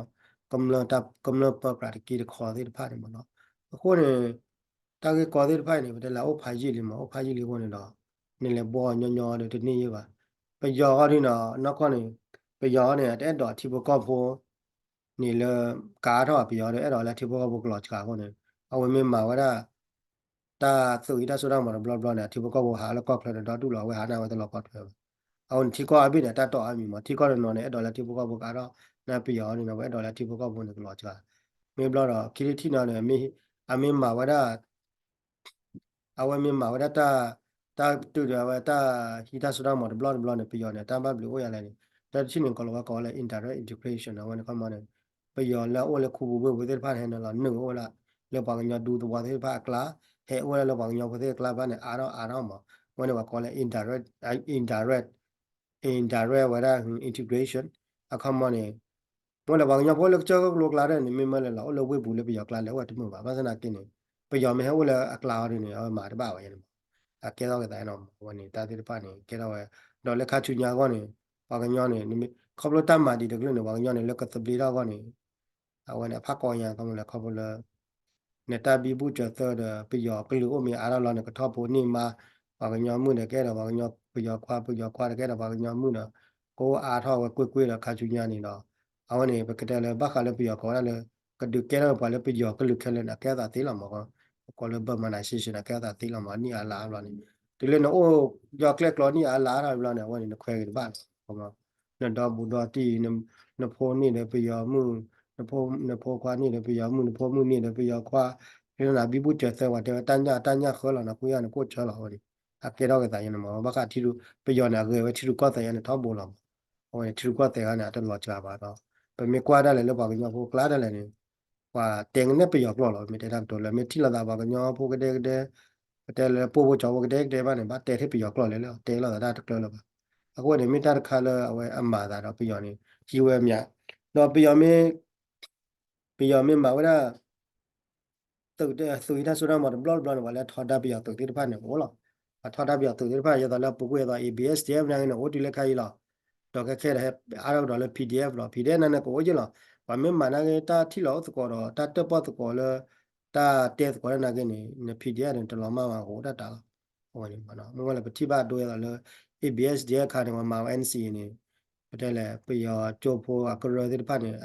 ကမျၢၢ်တၢ် ကမျၢၢ်ပၢပြးတက့တခီသ့ၣ်တဖၣ်န့ၣ်မးနီၤ. အဃိန့ၣ် တၢ်ဂ့ၢ်ကီသ့ၣ်တဖၣ်အံၤန့ၣ် ပတဲလၢအိၣ်ဖးယံာ်လံမး အိၣ်ဖးယံာ်လံအဃိန့ၣ်ဒီး နလဲၤဘှီညီညီဒီးတန့ၢ်ယဲၢ်ဘၣ်. ပယီၤအီၤဒုနီၤ နီၢ်ကီၢ်န့ၣ် ပယီၤန့ၣ် အတအဲၣ်ဒိးအထံဖိကီၢ်ဖိ န့ၣ်လၢ ကးထီၣ်ပယီၤဒီး အဲၣ်ဒိးလၢအထံဖိကီၢ်ဖိကလီၤစှၤအဃိန့ၣ် အဝဲမ့ၢ်မၤဝဲဒၣ် တၢ်သုးဟံးတၢ်စိတၢ်ကမီၤတဘျီဘျီန့ၣ် အထံဖိကီၢ်ဖိဟးလၢကီၢ်ချၢဒီးဒီဒူၣ်လီၤ အဝဲဟးန့ၣ်အဝဲတလီၤကီၢ်ထွဲဘၣ်. အဃိန့ၣ် ထံကီၢ်အဘ့ၣ်န့ၣ် အတၢ်တီၢ်အါမံၤမး ထံကီၢ်တနီၤန့ၣ် အဲၣ်ဒိးလၢထံဖိကီၢ်ဖိကးထီၣ် နပယီၤန့ၣ် အဝဲအဲၣ်ဒိးလၢထံဖိကီၢ်ဖိန့ၣ်ကလီၤစှၤ. မ့ၢ်ဘျီဒီး ခံထံၣ်ထံၣ်နီၤန့ၣ် အမ့ၢ်မၤဝဲဒၣ် အဝဲမ့ၢ်မၤဝဲဒၣ်တၢ် တၢ်တုၤဒီးအဝဲတၢ်ဟံးတၢ်စိတၢ်ကမီၤတဘျီတဘျီန့ၣ် ပယီၤန့ၣ် တၢ်ဘၣ်ဘျုးအိၣ်ယၤလဲၣ်န့ၣ် တၢ်တထံၣ်န့ၣ် ကီၤလၤဝါကိးလၢ indirect integration အဝဲန့ၣ်ခီမီန့ၣ် ပယီၤလၢအအိၣ်လၢခူပူၤဝ့ၢ်ပူၤသ့ၣ်တဖၣ်န့ၣ် ဟဲနုာ်လီၤနုာ်အိၣ်ဝဲဒၣ် လၢပှၤကညီဒူသဝီသ့ၣ်တဖၣ်အကျါ ဟဲအိၣ်ဝဲဒၣ်လၢပှၤကညီဖိသ့ၣ်အကျါဘၣ်န့ၣ် အါထီၣ်အါထီၣ်မး အဝဲန့ၣ်ပှၤကိးလၢ indirect indirect indirect ဝဲဒၣ် integration အခီမီန့ၣ် အိၣ်လၢပှၤကညီဖိလၢကစၢၢ်ကလိကျါဒၣ်န့ၣ် မ့ၢ်မ့ၢ်လၢလီၤ အိၣ်လၢဝ့ၢ်ပူၤလၢပယီၤကျါလဲၣ် အိၣ်ဝဲတမုာ်ဘၣ် ဘၣ်ဆၣ်သနာ်က့န့ၣ် ပယီၤမ့ၢ်ဟဲအိၣ်လၢအကျါအီၤဒ်န့ၣ် အဝဲမၤတဘၣ်ဝဲန့ၣ်မး အကဲထီၣ်က့ၤသးနီၤ အဝဲန့ၣ် တၢ်သ့ၣ်တဖၣ်န့ၣ် ကဲထီၣ်ဝဲ ဒီးလၢခါဆူညါအဂီၢ်န့ၣ် ပှၤကညီန့ၣ် ခီဖျိတၢ်မၤဒံးတကလုာ်န့ၣ် ပှၤကညီန့ၣ် လၢကသဘျ့ထီၣ်အဂီၢ်န့ၣ် အဝဲန့ၣ် အဖးကီညါ ခီဖျိလၢ ခီဖျိလၢ နတၢ်ဘံဘူစၢၤသၢဒီး ပယီၤကလုာ်အိၣ်မ့ၢ်အါထီၣ်လီၤန့ၣ် ကထီၣ်ဖိန့ၢ်မါ ပှၤကညီမုၣ်ဒီးကအဲၣ်ဒိးပှၤကညီ ပယီၤခွါ ပယီၤခွါဒီးကအဲၣ်ဒိးပှၤကညီမုၣ်ဒီး ကအိၣ်အါထီၣ်ဝဲကွ့ၢ်ကွ့ၢ်ဒီးခါဆူညါန့ၣ်ဒီး အဝဲန့ၣ် ပကတဲလၢဘၣ်ဃးလၢပယီၤကိးဝဲဒၣ်လၢ ကဒုးကဲထီၣ်ပှၤလၢပယီၤကလုာ်ခဲလၢာ်န့ၣ် အကဲထီၣ်သးသ့လီၤမး ပကိးလၢ Burmanization အကဲထီၣ်သးသ့လီၤမး နံၣ်အါလါဘျီန့ၣ် တုၤလၢနအိၣ်ယီၤကျဲကျိနံၣ်အါလါထီၣ်ဘျီန့ၣ် အဝဲန့ၣ် နခွဲးက့ၤတဘၣ်လီၤ နဒီဘူးဒီတံၢ် နဖိန့ၢ်ဒီးပယီၤမုၣ် နဖိခွါန့ၢ်ဒီးပယီၤမုၣ် နဖိမုၣ်န့ၢ်ဒီးပယီၤခွါ ဖဲန့ၣ်ဘံဘူစၢၤသၢ ပှၤတဲဝဲတၢ်ညၣ်တၢ်ညၣ်ဃၢလီၤ နကွၢ်ယၤနကိၣ်ဆၢလီၤ အဝဲန့ၣ် အကဲထီၣ်က့ၤသးယါန့ၣ်မး ဘၣ်ဃးထံရူၢ် ပယီၤန့ၣ် အဂဲၤဝဲထံရူၢ်ကီၢ်သဲးယါန့ၣ်ထီဘိလီၤမး အဝဲန့ၣ် ထံရူၢ်ကီၢ်သဲးခါန့ၣ် အတလီၤစှၤဘၣ်ဒီး ပမ့ၢ်ကွၢ်ဒၣ်လဲာ်လၢပှၤကညီဖိကျါဒၣ်လဲာ်န့ၣ် ပှၤတဲကနဲၣ်ပယီၤကျိာ်လီၤ မ့ၢ်တဲတၢ်ကတိၤလၢ မ့ၢ်ထံၣ်လိာ်သးပှၤကညီဖိကဒဲကဒဲ ပတဲလၢပိၢ်ဖိကၠီဖိကဒဲကဒဲဘၣ်န့ၣ် ဘၣ်တဲထဲပယီၤကျိာ်လဲၣ်လၢ တဲလိာ်သးတၢ်တကျၢၤလၢၤဘၣ် အဃိန့ၣ် မ့ၢ်တၢ်တခါလၢအဝဲအမၤသးဒီးပယီၤန့ၣ် ဟံးဝဲအမး ဒီးပယီၤမ့ၢ် ပယီၤမ့ၢ်မၤဝဲဒၣ် သုးဟံးတၢ်စိတၢ်ကမီၤတဘျီတဘျီန့ၣ် ပှၤလၢထီဒါပယီၤသုးသ့ၣ်တဖၣ်န့ၣ်အိၣ်လီၤ ပှၤထီဒါပယီၤသုးသ့ၣ်တဖၣ် ယသိးလၢအပူၤကွံာ်ယသိး A B S D F နာ်က့န့ၣ် အိၣ်တုၤလၢခဲအံၤလီၤ ဒီးခဲခဲဒီးဟဲအါထီၣ်ကဒီးလၢ P D F လီၤ P D F နာ်က့န့ၣ် ကအိၣ်ယ့ၢ်လီၤ ပှၤမ့ၢ်မၤနာ်က့ တၢ်ထံၣ်လီၤအိၣ်သကိးဒီး တၢ်တၢၣ်ပီၣ်သကိးဒီး တၢ်တဲသကိးတၢ်နာ်က့န့ၣ် န P D F န့ၣ် တလီၤမၢ်ဘၣ် ကအိၣ်တၢ်တၢ်လီၤ အဝဲန့ၣ် မ့ၢ်ဝဲလၢပထံၣ်ဘၣ်ဒိယသိးလၢ A B S D F ခါန့ၣ် ပှၤမၤဝဲ N C A န့ၣ် ပတဲလဲၣ် ပယီၤကၠိဖိအကရၢသ့ၣ်တဖၣ်န့ၣ်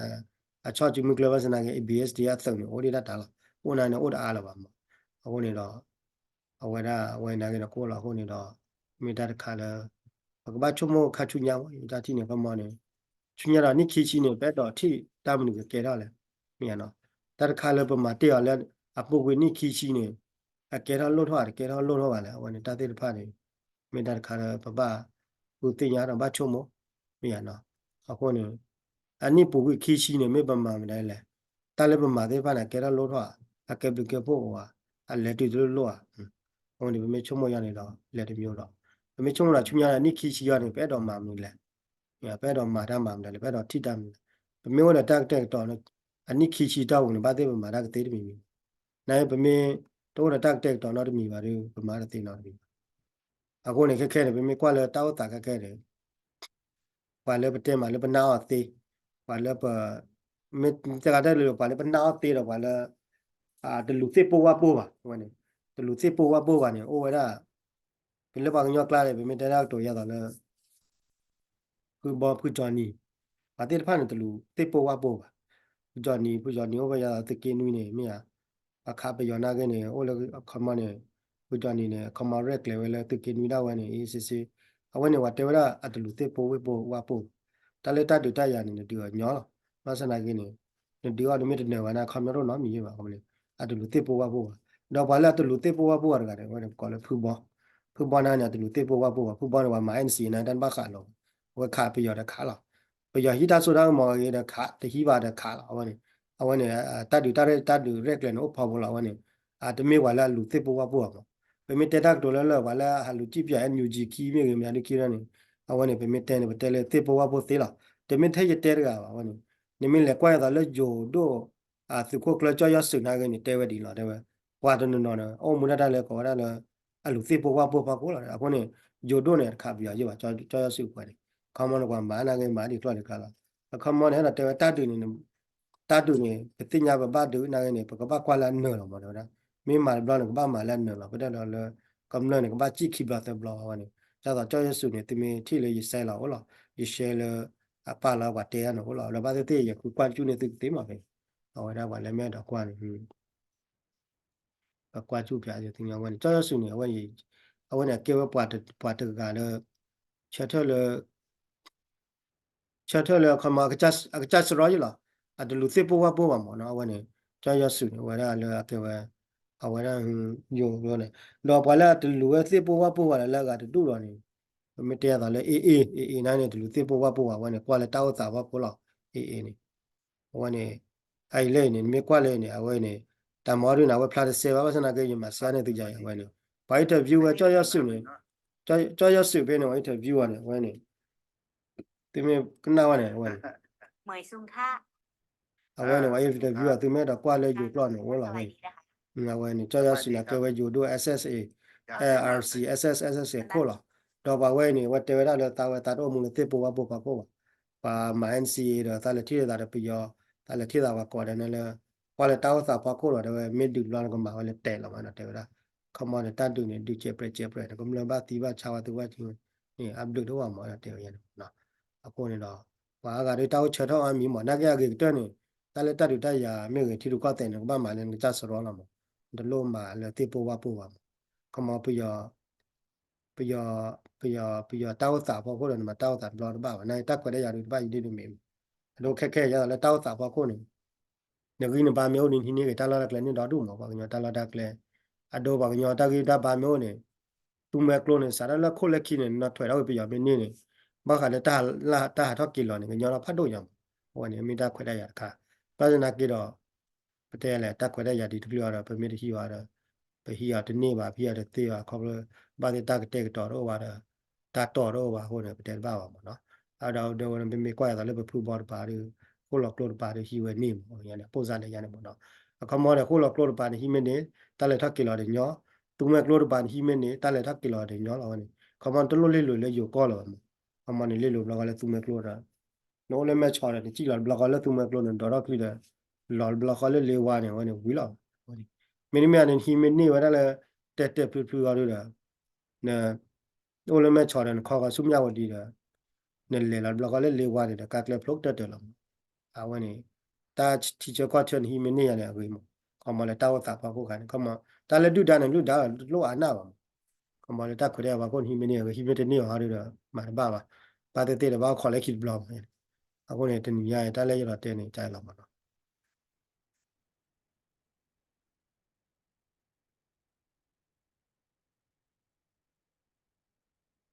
အဆီၣ်စုမုၢ်ကျၢၢ်ဘၣ်ဆၣ်နာ်က့ A B S D F အသုးန့ၣ် အိၣ်ဒံးတၢ်တၢ်လီၤ အိၣ်နာ်က့န့ၣ် အိၣ်တအါလၢၤဘၣ်မး အဃိန့ၣ်ဒီး အဝဲဒၣ် အဝဲနာ်က့န့ၣ်ကအိၣ်လီၤအဃိန့ၣ်ဒီး မ့ၢ်တၢ်တခါလၢ ပကဘၣ်ဆိကမိၣ်ခါဆူညါ ယတၢ်ထံၣ်န့ၣ် ခီမီန့ၣ် ဆူညါဒီးနံၣ်ခံဆံန့ၣ် ပအဲၣ်ဒိးထံၣ်တၢ်မနုၤကကဲထီၣ်လဲၣ် မ့ၢ်ဧါနီၤ တၢ်တခါလၢပမၤတ့ၢ်အီၤလၢ အပူၤကွံာ်နံၣ်ခံဆံန့ၣ် အကဲထီၣ်လိၣ်ထီၣ်ဧါ တကဲထီၣ်လိၣ်ထီၣ်ဘၣ်လဲၣ် အဝဲန့ၣ် တၢ်သ့ၣ်တဖၣ်န့ၣ် မ့ၢ်တၢ်တခါလၢပဘၣ် ဃုသ့ၣ်ညါဒီးဘၣ်ဆိကမိၣ် မ့ၢ်ဧါနီၤ အဃိန့ၣ် အနံၣ်ပူၤကွံာ်ခံဆံန့ၣ် မ့ၢ်ပမၤမနုၤလဲၣ် တၢ်လၢပမၤသ့ၣ်တဖၣ်န့ၣ် အကဲထီၣ်လိၣ်ထီၣ်ဧါ အကဲဘျုးကဲဖှိၣ်ဧါ အလဲၤတုၤတလိၣ်လိၣ်ဧါ အဃိန့ၣ် ပမ့ၢ်ဆိကမိၣ်ယါန့ၣ်ဒီး လဲၤတမံၤဒီး ပမ့ၢ်ဆိကမိၣ်ဒီးဆူညါဒီး နံၣ်ခံဆံအီၤန့ၣ် ပအဲၣ်ဒိးမၤမနုၤလဲၣ် ပအဲၣ်ဒိးမၤတၢ်မၤမနုၤလဲၣ် ပအဲၣ်ဒိးထံၣ်တၢ်မနုၤလဲၣ် ပမ့ၢ်အိၣ်ဒီးတၢ်ကတဲာ်ကတီၤ အနံၣ်ခံဆံတၢ်ပူၤန့ၣ် ဘၣ်သ့ၣ်ပမၤတၢ်ကသ့တမံၤမံၤ နာ်က့ ပမ့ၢ်တအိၣ်ဒီးတၢ်ကတဲာ်ကတီၤနီတမံၤဘၣ်ဒီး ပမၤတသ့နီတမံၤဘၣ် အဃိန့ၣ် ခဲခဲန့ၣ် ပမ့ၢ်ကွၢ်လၢတၢ်အိၣ်သးခဲခဲန့ၣ် ပှၤလၢပတဲမးလၢပနၢ်အီၣ်သ့, ပှၤလၢပ, မ့ၢ်တဂၤတဲလၢ ပှၤလၢပနၢ်အီၣ်သ့ဒီးပှၤလၢ တလူၤသ့ၣ်ပိၢ်ဝၣ်ပိၢ်ဘၣ်, အဝဲန့ၣ် တလူၤသ့ၣ်ပိၢ်ဝၣ်ပိၢ်ဘၣ်န့ၣ် အိၣ်ဝဲဒၣ် ပလၢပှၤကညီကျါန့ၣ် ပမ့ၢ်တဲတၢ်ကတိၤယါသးလၢ ဖုဘီ ဖုကၠီနံၤ, ပှၤသ့ၣ်တဖၣ်န့ၣ် တလူၤသ့ၣ်ပိၢ်ဝၣ်ပိၢ်ဘၣ်. ဖုကၠီနံၤ ဖုကၠီနံၤအိၣ်ဝဲယါသးသုးက့နွံန့ၣ် မ့ၢ်ဧါ, အခးပယီၤနာ်က့န့ၣ် အိၣ်လၢခီမီန့ၣ် ဖုကၠီနံၤန့ၣ် ခီမီရဲၣ်ကျဲၤဝဲလၢသုးက့နွံဒၣ်ဝဲန့ၣ် အ့ၣ်စ့စ့, အဝဲန့ၣ် ပှၤတဲဝဲဒၣ်အတလူၤသ့ၣ်ပိၢ်ဝၣ်ပိၢ်ဝၣ်ပိၢ်ဘၣ်. တၢ်လၢတၢ်ဒုးတၢ်ယၤန့ၣ် နဒုးအီၤညီလီၤ. ဘၣ်ဆၣ်နာ်က့န့ၣ် နဒုးအီၤန့ၣ်မ့ၢ်တနၢၤဘၣ်န့ၣ် ခီမီတအိၣ်နီတမံၤယ့ၢ်ဘၣ် အဝဲန့ၣ် အတလူၤသ့ၣ်ပိၢ်ဝၣ်ပိၢ်ဘၣ်. ဒီးပှၤလၢအတလူၤသ့ၣ်ပိၢ်ဝၣ်ပိၢ်ဘၣ်တဂၤန့ၣ် အဝဲန့ၣ် ပကိးလၢဖုဘီ, ဖုဘီနာ်က့န့ၣ် အတလူၤသ့ၣ်ပိၢ်ဝၣ်ပိၢ်ဘၣ်. ဖုဘီန့ၣ် ပှၤမၤ အ့ၣ်စ့စ့ နာ်က့တၢ်တဘၣ်ဃးလီၤ. အဝဲခးပယီၤဒီးခးလီၤ. ပယီၤဟံးတၢ်စိတၢ်ကမီၤအဂ့ၤဒီးခး, တဟံးဘၣ်ဒီးခးလီၤ. အဝဲန့ၣ် အဝဲန့ၣ် တၢ်ဒုးတၢ်ရဲၣ် တၢ်ဒုးရဲၣ်ကျဲၤန့ၣ် အိၣ်ဖီဖိလီၤ. အဝဲန့ၣ် အတမ့ၢ်ပှၤလၢအလူၤသ့ၣ်ပိၢ်ဝၣ်ပိၢ်ဘၣ်မး. ပမ့ၢ်တဲတၢ်ကတိၤလၢလၢ ပှၤလၢအဟးလူၤစံၣ်ပၠး NUG ခံမ့ၢ်ဂ့ၤ မတၤဒုခံန့ၣ် အဝဲန့ၣ် ပမ့ၢ်တဲန့ၣ် ပတဲလၢသ့ၣ်ပိၢ်ဝၣ်ပိၢ်သ့လီၤ. တမ့ၢ်ထဲယတဲတဂၤဘၣ် အဝဲန့ၣ် နမ့ၢ်လဲၤကွၢ်ယသးလၢယိၤဒိၣ် သုးခိၣ်ကျၢၢ်ကၠီၣ်ယီၢ်စုးနာ်က့န့ၣ် တဲဝဲဒ်န့ၣ်လီၤ တဲဝဲ, ပှၤတနီၤနီၤန့ၣ် အိၣ်မူဒၣ်တၢ်လၢကိးဝဲဒၣ်လၢ အလူၤသ့ၣ်ပိၢ်ဝၣ်ပိၢ်ဖီခိၣ်လီၤ. အဃိန့ၣ် ယိၤဒိၣ်န့ၣ် တခးပယီၤယ့ၢ်ဘၣ် ကၠီၣ်ယီၢ်စုးပှဲၤန့ၣ်, ခီမီန့ၣ် ပှၤမၤနာ်က့မၤဒ်ကျီၢ်ဒ်ကျါလီၤ. အခီမီန့ၣ် အဲၣ်ဒိးတဲဝဲတၢ်ဒုးန့ၣ် တၢ်ဒုးန့ၣ် ပသ့ၣ်ညါပဘၣ်ဒုးနာ်က့န့ၣ် ပကဘၣ်ကွၢ်လၢအနၢၤလီၤမး တဲဝဲဒၣ်. မ့ၢ်မၤတဘျီန့ၣ် ကဘၣ်မၤလၢအနၢၤလီၤ. ပတဲဒီးလၢ ကမျၢၢ်န့ၣ် ကဘၣ်စံၣ်ခံဘျီသၢဘျီအဝဲန့ၣ်, ဒ်သိးကၠီၣ်ယီၢ်စုးန့ၣ် သုမ့ၢ်ထံၣ်လၢယစဲးလီၤအိၣ်လီၤ, ယရှဲလၢ အပာ်လီၤပှၤတဲတၢ်န့ၣ်အိၣ်လီၤ. ဒီးဘၣ်သ့ၣ်သ့ၣ် ယဃုကွၢ်ကၠူၣ်န့ၢ်သုကသ့မးဖဲ အဝဲဒၣ်ပှၤလၢမ့ၢ်အဲၣ်ဒိးကွၢ်န့ၣ် ပကွၢ်ကၠူၣ်ဖျါသ့ၣ်ညါဝဲန့ၣ် ကၠီၣ်ယီၢ်စုးန့ၣ် အဝဲ အဝဲန့ၣ် အကဲဝဲပှၤတဂၤလၢ ဆၢထၢၣ်လၢ ဆၢထၢၣ်လၢခီမီ အကစၢ်စရီယ့ၢ်လီၤ. အတလူၤသ့ၣ်ပိၢ်ဝၣ်ပိၢ်ဘၣ်မးနီၤ အဝဲန့ၣ် ကၠီၣ်ယီၢ်စုးန့ၣ် အဝဲဒၣ်လၢအကဲဝဲ အဝဲဒၣ် ယိၤန့ၣ် ဒီးပှၤလၢအတလူၤဝဲသ့ၣ်ပိၢ်ဝၣ်ပိၢ်ဘၣ်ဒီးလၢအဂၤတဒူၣ်ဒီးန့ၣ် ပမ့ၢ်တဲအသးလၢ AA, AA နာ်က့န့ၣ် တလူၤသ့ၣ်ပိၢ်ဝၣ်ပိၢ်ဘၣ် အဝဲန့ၣ် ကွၢ်လၢတၢ်အိၣ်သးဖီခိၣ်လီၤ AA န့ၣ် အဝဲန့ၣ် အအံၤလၢအံၤန့ၣ် နမ့ၢ်ကွၢ်လၢအံၤန့ၣ် အဝဲန့ၣ် တၢ်မၤအီၤဒ်န့ၣ် အဝဲဖျါတစဲးဘၣ် ဘၣ်ဆၣ်နာ်က့ ယမၤစၢၤန့ၢ်သုယၤအံၤ အဝဲန့ၣ် ပှၤ interview ဝဲကၠီၣ်ယီၢ်စုးန့ၣ် ကၠီယီၤစုးဖဲန့ၣ် အ interview အီၤန့ၣ် အဝဲန့ၣ် သုမ့ၢ်ကနၣ်ဝဲန့ၣ် အဝဲန့ၣ် အဝဲန့ၣ် ပှၤ interview အီၤ သုမ့ၢ်အဲၣ်ဒိးကွၢ်လၢယိၤကျိာ်န့ၣ် အိၣ်လီၤဝဲန့ၣ် အဝဲန့ၣ် ကၠီယီၤစုးန့ၣ် ကဲဝဲယိၤဒိၣ် S S A, R C, S S, S S A ခိၣ်လီၤ. ဒီးပှၤဝဲအံၤန့ၣ် အဝဲတဲဝဲဒၣ်လၢသးဝဲသးတအိၣ်မူလၢသ့ၣ်ပိၢ်ဝၣ်ပိၢ်ဖီခိၣ်ဘၣ်. ပှၤမၤ N C A ဒီးသးလဲၤထံၣ်လိာ်သးဒီးပယီၤ, သးလဲၤထံၣ်သးပှၤကိးဂၤဒဲးန့ၣ်လၢ ကွၢ်လၢတၢ်အိၣ်သးဖီခိၣ်လီၤ တဲဝဲ မ့ၢ်ဒုးတဘျီန့ၣ် ကမၤဝဲလၢတဲာ်လီၤမးနီၤ တဲဝဲဒၣ်. ခီမီန့ၣ် တၢ်ဒုးန့ၣ် ဒုးစဲးပြဲးစဲးပြဲးန့ၣ် ကမျၢၢ်ဘၣ်သံဘၣ်ဆါဝဲသုဘၣ်န့ၣ် အဘျုးတအိၣ်ဘၣ်မး တဲဝဲန့ၣ်. အဃိန့ၣ်ဒီး ပှၤအါဂၤဒီးတၢ်အိၣ်ဆၢထၢၣ်အီၤမံၤမး နာ်က့အဂ့ၤကတၢၢ်န့ၣ် တၢ်လၢတၢ်ဒုးတၢ်ယၤမ့ၢ်ဂ့ၤ ထံရူၢ်ကီၢ်သဲးန့ၣ် ကဘၣ်မၤလၢနကစၢ်စရီလီၤမး, နတလိၣ်မၤလၢသ့ၣ်ပိၢ်ဝၣ်ပိၢ်ဘၣ်မး. ခီမီ ပယီၤ ပယီၤ ပယီၤ ပယီၤတၢ်အိၣ်သးဖီခိၣ်ဒီး နမၤတၢ်အိၣ်သးတဘျီတဘၣ်ဘၣ် နာ်က့တၢ်ခွဲးတၢ်ယာ်ဒုးတဘၣ် ယဒ်န့ၣ်မ့ၢ်မး. အဒိခဲခဲအံၤလၢတၢ်အိၣ်သးဖီခိၣ်န့ၣ် နဂံၢ်နဘါမ့ၢ်အိၣ်န့ၣ် နဟံးန့ၢ်က့ၤတၢ်လီၢ်တၢ်ကျဲန့ၣ်ဒီဒူၣ်မး ပှၤကညီတၢ်လီၢ်တၢ်ကျဲ. အဒိပှၤကညီတၢ်ဂံၢ်တၢ်ဘါမ့ၢ်အိၣ်န့ၣ် သူမှဲကျိန့ၣ် စးထီၣ်လၢခိၣ်လၢခံန့ၣ် နထွဲးထီၣ်ဝဲပယီၤမ့ၢ်န့ၢ်န့ၣ် ဘၣ်ဃးလၢတၢ်ဟးထီၣ်က့ၤလီၤန့ၣ် ကညီလီၤဖးဒိၣ်ညါမး. အဝဲန့ၣ်မ့ၢ်တၢ်ခွဲးတၢ်ယာ်တခါ. ဘၣ်ဆၣ်သနာ်က့ဒီး ပတဲလဲၣ် တၢ်ခွဲးတၢ်ယာ်ဒ်တချုးအီၤဒီး ပမ့ၢ်တဟံးအီၤဒီး ပဟံးအီၤတန့ၢ်ဘၣ် ပဟံးအီၤတသ့ဘၣ် ခီဖျိ ဘၣ်သ့ၣ်တၢ်ကတဲာ်ကတီၤတအိၣ်ဘၣ်ဒီး တၢ်တီၢ်တအိၣ်ဘၣ်အဃိန့ၣ် ပတဲတဘၣ်ဘၣ်မးနီၤ. အဒီးဒ်ဝဲန့ၣ် ပမ့ၢ်ကွၢ်ယၤသိးလၢပဖုဘီတပၤဒီး ဃိၣ်လီၤကျိတပၤဒီးဟံးဝဲန့ၢ်မး အဝဲန့ၣ် ပိၢ်စၢ်လဲၤယါန့ၣ်မးနီၤ. အခီမီန့ၣ် ဃိၣ်လီၤကျိတပၤန့ၣ် ဟံးမ့ၢ်န့ၢ် တၢ်လဲၤထီၣ်က့ၤလီၤတညီ, သူမှဲကျိတပၤန့ၣ် ဟံးမ့ၢ်န့ၢ် တၢ်လဲၤထီၣ်က့ၤလီၤတညီလီၤဝဲန့ၣ် အခီမီန့ၣ် တလိၣ်လ့လိာ်လၢယိၤကီၢ်လီၤဝဲမး. အခီမီန့ၣ် လ့လိာ်ဘျီဃီလၢသူမှဲကျိဒီး နအိၣ်လၢမဲၢ်ဆီးဒီး နစံၣ်လီၤတဘျီဃီလၢသူမှဲကျိန့ၣ် ဒိးထီၣ်ချံဒီး လီၤတဘျီဃီလၢလ့ဝါန့ၣ် အဝဲန့ၣ်ဝံၤလီၤ. မ့တမ့ၢ်န့ၣ် နဟံးမ့ၢ်န့ၢ်ဝဲဒၣ်လၢ တဲာ်တဲာ်ဖျုးဖျုးအီၤဒီး န အိၣ်လၢမဲၢ်ဆီးဒီး နခီဂီၤဆူမဲာ်ညါဝဲဒံးဒီး နလဲၤလီၤတဘျီဃီလၢလ့ဝါန့ၣ်ဒီး ကါကျဲဖျိကတၢၢ်တၢၢ်လီၤမး. အဝဲန့ၣ် တၢ်ထံဆၢကီၢ်ဆၢနဟံးမ့ၢ်န့ၢ်ယၤန့ၣ်အဂ့ၤမး. ခီမီလၢတၢ်အိၣ်သးဖီခိၣ်ခါန့ၣ် ခီမီ တၢ်လၢဒုၣ်ဒါန့ၣ် ဒုၣ်ဒါတလိၣ်အါနၢ်ဘၣ်မး. ခီမီလၢတၢ်ခွဲးတၢ်ယာ်ဖီခိၣ်နဟံးမ့ၢ်န့ၢ်အဂ့ၤ ဟံးမ့ၢ်တန့ၢ်အီၤဒီး မၤတဘၣ်ဘၣ်. ဘၣ်သ့ၣ်သ့ၣ်ဒီးဘၣ်အိၣ်ခိးလၢခံတဘျီမး. အဃိန့ၣ် တနံၤညါအံၤ တၢ်လၢယအဲၣ်ဒိးတဲန့ၣ် ကလီၤမးနီၤ.